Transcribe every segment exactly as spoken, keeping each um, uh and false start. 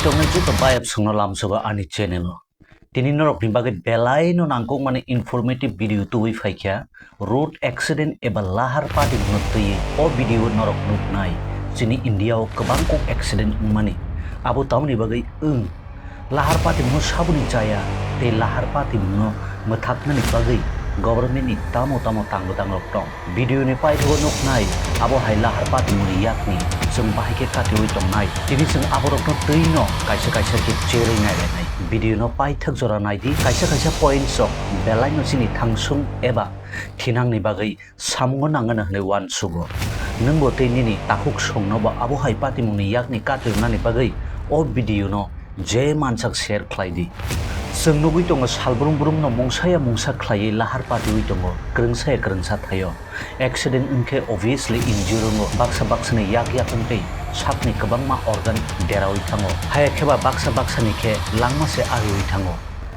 Tongnai joto bayap songno lamsogo ani channel o. Tini norokni bagwi belaino nangkukmani informative video tubui phaikha. Road accident eba lahar patimungno twiwi o video norok nuknai. Chini India o kwbang kok accident wngmani. Abo tamoni bagwi wng? Lahar patimungno saboni chaya tei lahar patimungno mwthaknani bagwi government ni tamo tamo tangbo tangrok tong. Video ni paithago nuknai, abo hai lahar patimungni yakni chwng bahai khe katiwi tongnai. Tini chwng aborokno twino kaisa kaisa khe cherwi nailainai. Video no paithak jora naidi, kaisa kaisa points rok belaino chini thangsung eba thinangni bagwi samungo nangano hwnwi uansugo. Nwngbo tei nini takhuk songnobo abo hai patimungni yakni katirwnani bagwi o video no je mansak share khlai di. Chwng nugwi tongo, salbrum brumno mungsaya mungsa khlaiwi lahar patiwi tongo, kwrwngsaya kwrwngsa thaio. Accident wngkhe obviously injury wngo, baksa baksani yak yak wngtwi sakni kwbangma organ derawi thango. Haya kheba baksa baksani khe langma se ariwi thango.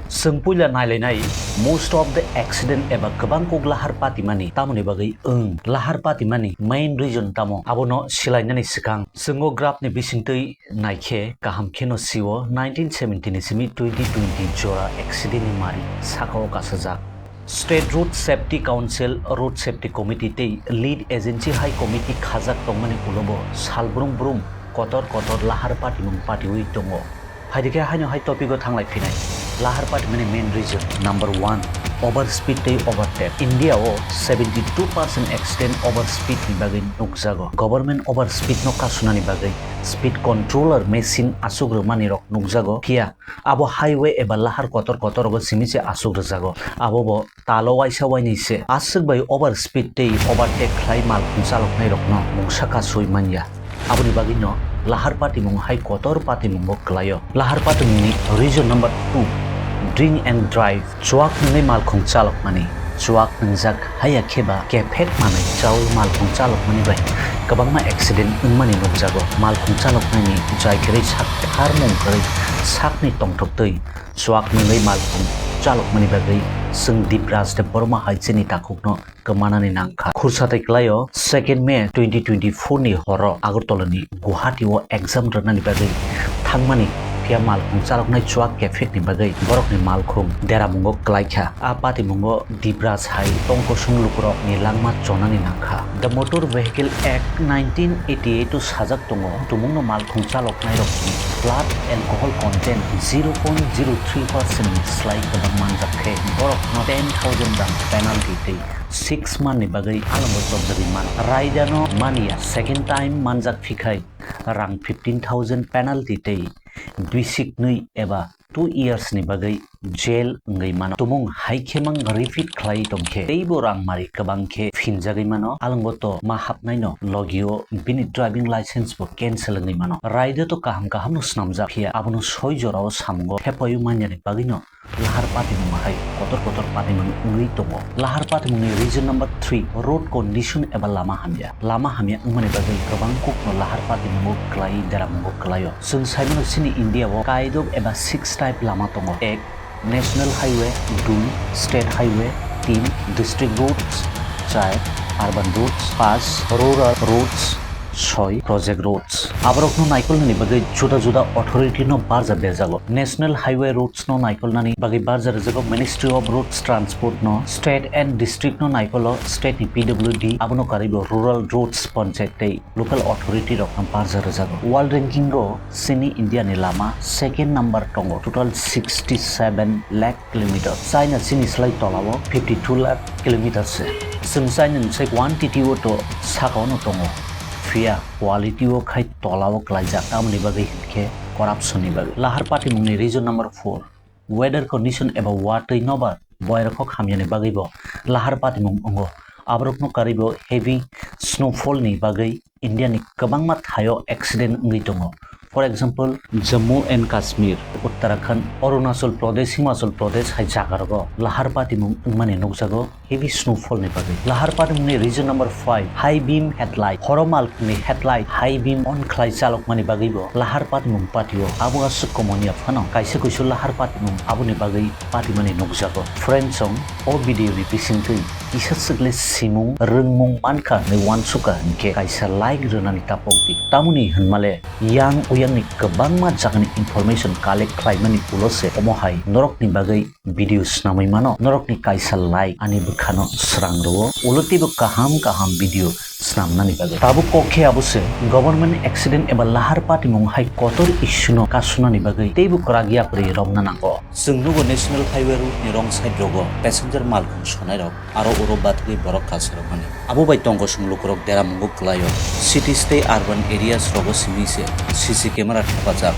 Chwng puila nailainai, most of the accident eba kwbang kuk lahar patimani tamoni bagwi wng? Lahar patimani main reason tamo? Abono silainani swkang chwng o graph ni bisingtwi naikhe kaham kheno sio, nineteen seventy ni simi twenty twenty jora accident ni mari sakao kasajak. State Road Safety Council, Road Safety Committee tei lead agency hai committee khajak tongmani ulobo salbrum brum kotor kotor lahar patimung patiwi tongo. Phaidi khe haino hai topic o thanglai phinai. Lahar patimani main reason number one, overspeed tei overtake. India o seventy two percent accident overspeed ni bagwi nukjago. Government overspeed no kasunani bagwi speed controller machine asuk rwmani rok nukjago. Phiya abo highway eba lahar kotor kotor rogo simi se asuk rwjago. Abo bo talo waisa wainwi se aswk bai overspeed tei overtake khlai malkhung chaloknai rokno mungsa kasui manya. Aboni bagwino lahar patimung hai kotor patimungo kwlaio. Lahar patimungni reason number two, drink and drive. Chuak nwngwi malkhung chalokmani. Chuak nwngjak haya kheba kephek manwi chawi malkhung chalokmani bai kwbangma accident wngmani nukjago. Malkhung chaloknaini jai kwrwi sak tharmung kwrwi sakni tongthoktwi chuak nwngwi malkhung chalokmani bagwi chwng Dibraj Debbarma hai chini takhukno kwmanani nangkha. Khursa tei kwlaio second May twenty twenty-four ni horo Agartala ni Guwahati o exam rwnani bagwi thangmani, phiya malkhung chaloknai chuak kephekni bagwi borokni malkhung deramungo kwlaikha. A patimungo Dibraj hai tongkosong lukurokni langma chonani nangkha. The Motor Vehicle Act nineteen eighty-eight o sajak tongo, tumungno malkhung chaloknairokni blood alcohol content zero point zero three percent ni slai kwbang manjak khe borokno ten thousand rang penalty tei six month ni bagwi alongo chopjagwi mano. Raidano manya second time manjak phikhai rang fifteen thousand penalty tei bisiknwi eba two years ni bagwi jail wngwi mano. Tumung hai khe mang repeat khlai tongkhe teibo rang mari kwbang khe phinjagwi mano. Alongo to ma hapnaino logio bini driving license bo cancel wngwi mano. Raida to kaham kaham no swnamjak, phiya abono soi jorao samungo hepaio manyani bagwino lahar patimung hai kotor kotor patimung wngwi tongo. Lahar patimungni reason number three, road condition eba lama hamya. Lama hamya wngmani bagwi kwbang kokno lahar patimungo kwlai deramungo kwlaio. Chwng saimano chini India o kaidok eba six type lama tongo. Ek, National Highway, dui, State Highway, tin, District Roads, char, Urban Roads, pas, Rural Roads, soi, Project Roads. Aborokno naikolnani bagwi juda juda authority no barja berjago. National Highway Roads no naikolnani bagwi barja rwjago Ministry of Roads Transport no, state and district no naikolo state ni P W D, abono karwi bo Rural Roads Panchayat tei local authority rokno barja rwjago. World ranking o chini India ni lama second number tongo, total sixty seven lakh kilometer. China chini slai tolao fifty two lakh kilometer se. Chwng China ni sai quantity o to sakao no tongo, phiya quality o khai tolao kwlaijak, tamoni bagwi hinkhe corruption ni bagwi. Lahar patimungni reason number four, weather condition eba watwi nobar boyarkhok hamyani bagwibo lahar patimung wngo. Aborokno karwibo heavy snowfall ni bagwi India ni kwbangma thaio accident wngwi tongo. For example, Jammu and Kashmir, Uttarakhand, Arunachal Pradesh, Himachal Pradesh hai jagarogo lahar patimung wngmani nukjago heavy snowfall ni bagwi. Lahar patimungni reason number five, high beam headlight. Horo malkhungni headlight high beam on khlai chalokmani bagwibo lahar patimung patio. Abo aswk common ya phano, kaisa kuisu lahar patimung aboni bagwi patimani nukjago. Friends song, o video ni bisingtwi kisa swkle simung rwngmung mankha hinwi uansukha hinkhe kaisa like rwnani tapok di. Tamoni hinmale yang uya Ani kwbangma jagani information collect khlaimani ulo se omo hai norokni bagwi video snamwi mano. Norokni kaisa like ani bwkhano srang rwo. Ulo teibo kaham kaham video snamnani bagwi. Tabuk kok khe abo se government accident eba lahar patimung hai kotor issue no kasunani bagwi teibo kwrak yapri romna nango. Chwng nugo National Highway road ni wrong side rogo passenger malkhung sonai rok aro oro batwi borok kasarokmani. Abo bai tongosong lukurok deramungo kwlaio. Cities tei urban areas rogo simi se C C camera thepajak.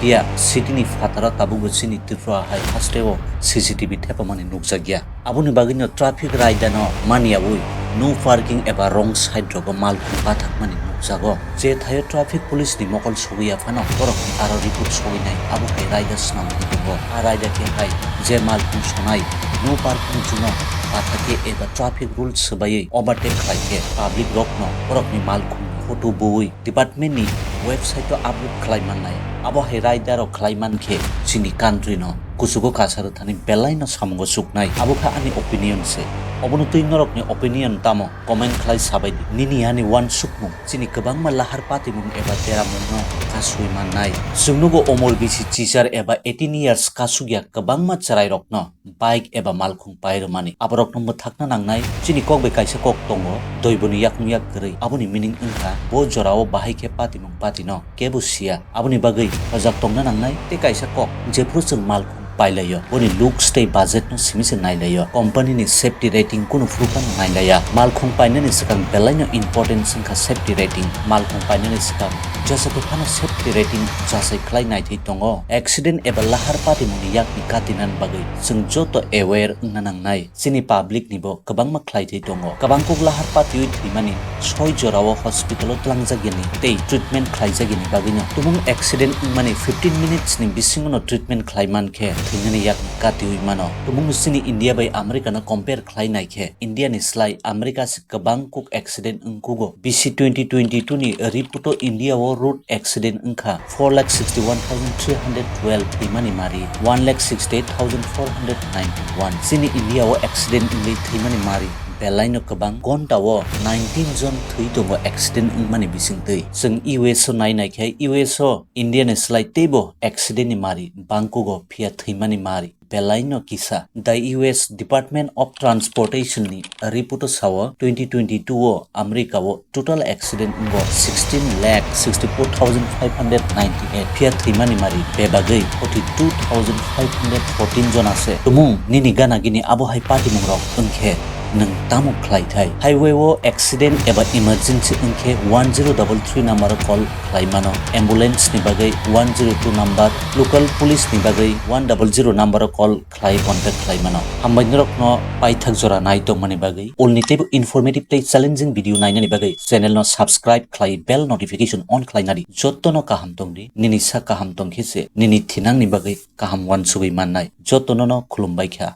Phiya city ni phataro tabukbo chini Tripura hai hasteo C C T V thepamani nukjakya. Aboni bagwino traffic raidano maniyawi no parking eba wrong side rogo malkhung pathakmani nukjago. Je thaio traffic police ni mokol sogwi ya phano borokni aro report sogwinai abo hai raida swnamwi tongo. A raida khe hai je malkhung sonai no parking juno pathakhe eba traffic rules swbaiwi overtake khlaikhe public rokno borokni malkhungni photo buwi department ni website o upload khlai mannai. Abo hai raida rok khlai mankhe chini country no kuchugo kasaro thani belai no samungo chuknai. Abo kha ani opinion se. Obono twi norokni opinion tamo? Comment khlai sabai di. Nini ani uansukmung chini kwbangma lahar patimung eba deramungno kasui mannai. Chwng nugo omor bisi chichar eba eighteen years kasukya kwbangma chwrairokno bike eba malkhung pai rwmani. Aborokno mwthakna nangnai. Chini kok bai kaisa kok tongo, doiboni yakung yak kwrwi. Aboni meaning wngkha bo jorao bahai khe patimung patino kebo siya. Aboni bagwi hojak tongna nangnai tei kaisa kok, jephru chwng malkhung pailaio, boni looks tei budget no simi se nailaio. Company ni safety rating kunu phuru phano nailaiya. Malkhung painani swkang belai no important wngkha safety rating. Malkhung painani swkang jesa khe phano safety rating jasai khlai naithai tongo. Accident eba lahar patimungni yakni katinani bagwi chwng joto aware wngna nangnai. Chini public ni bo kwbangma khlai thai tongo. Kwbang kuk lahar patiwi thwimani soi jorao hospital o twlangjagyani tei treatment khlaijagyani bagwino tumung accident wngmani fifteen minutes ni bisingono treatment khlai mankhe thwinani yakni katiwi mano. Tumung chini India bai America no compare khlai naikhe India ni slai America se kwbang kuk accident wngkugo. Bisi twenty twenty-two ni report o India o road accident wngkha four lakh sixty-one thousand three hundred twelve thwimani mari, one lakh sixty-eight thousand four hundred ninety-one. Chini India o accident wngwi thwimani mari belaino kwbang, gonta o nineteen jon thwi tongo accident wngmani bisingtwi. Chwng U S o nai naikhe U S o India ni slai teibo accident ni mari bangkugo, phiya thwimani mari belaino kisa. The U S Department of Transportation ni report o sao, twenty twenty-two o America o total accident wngo sixteen lakh sixty-four thousand five hundred ninety-eight, phiya thwimani mari bebagwi forty-two thousand five hundred fourteen jona se. Tumung nini gana gini abo hai patimungrok wngkhe nwng tamo khlaithai? Highway o accident eba emergency wngkhe one zero double three number o call khlai mano. Ambulance ni bagwi one zero two number, local police ni bagwi one double zero number o call khlai contact khlai mano. Hambai norokno paithak jora nai tongmani bagwi. Ulni teibo informative tei challenging video nainani bagwi channel no subscribe khlai bell notification on khlai nadi. Jotono kaham tongdi, nini sak kaham tongkhe se nini thinangni bagwi kaham uansugwi mannai. Jotono no khulumbai kha.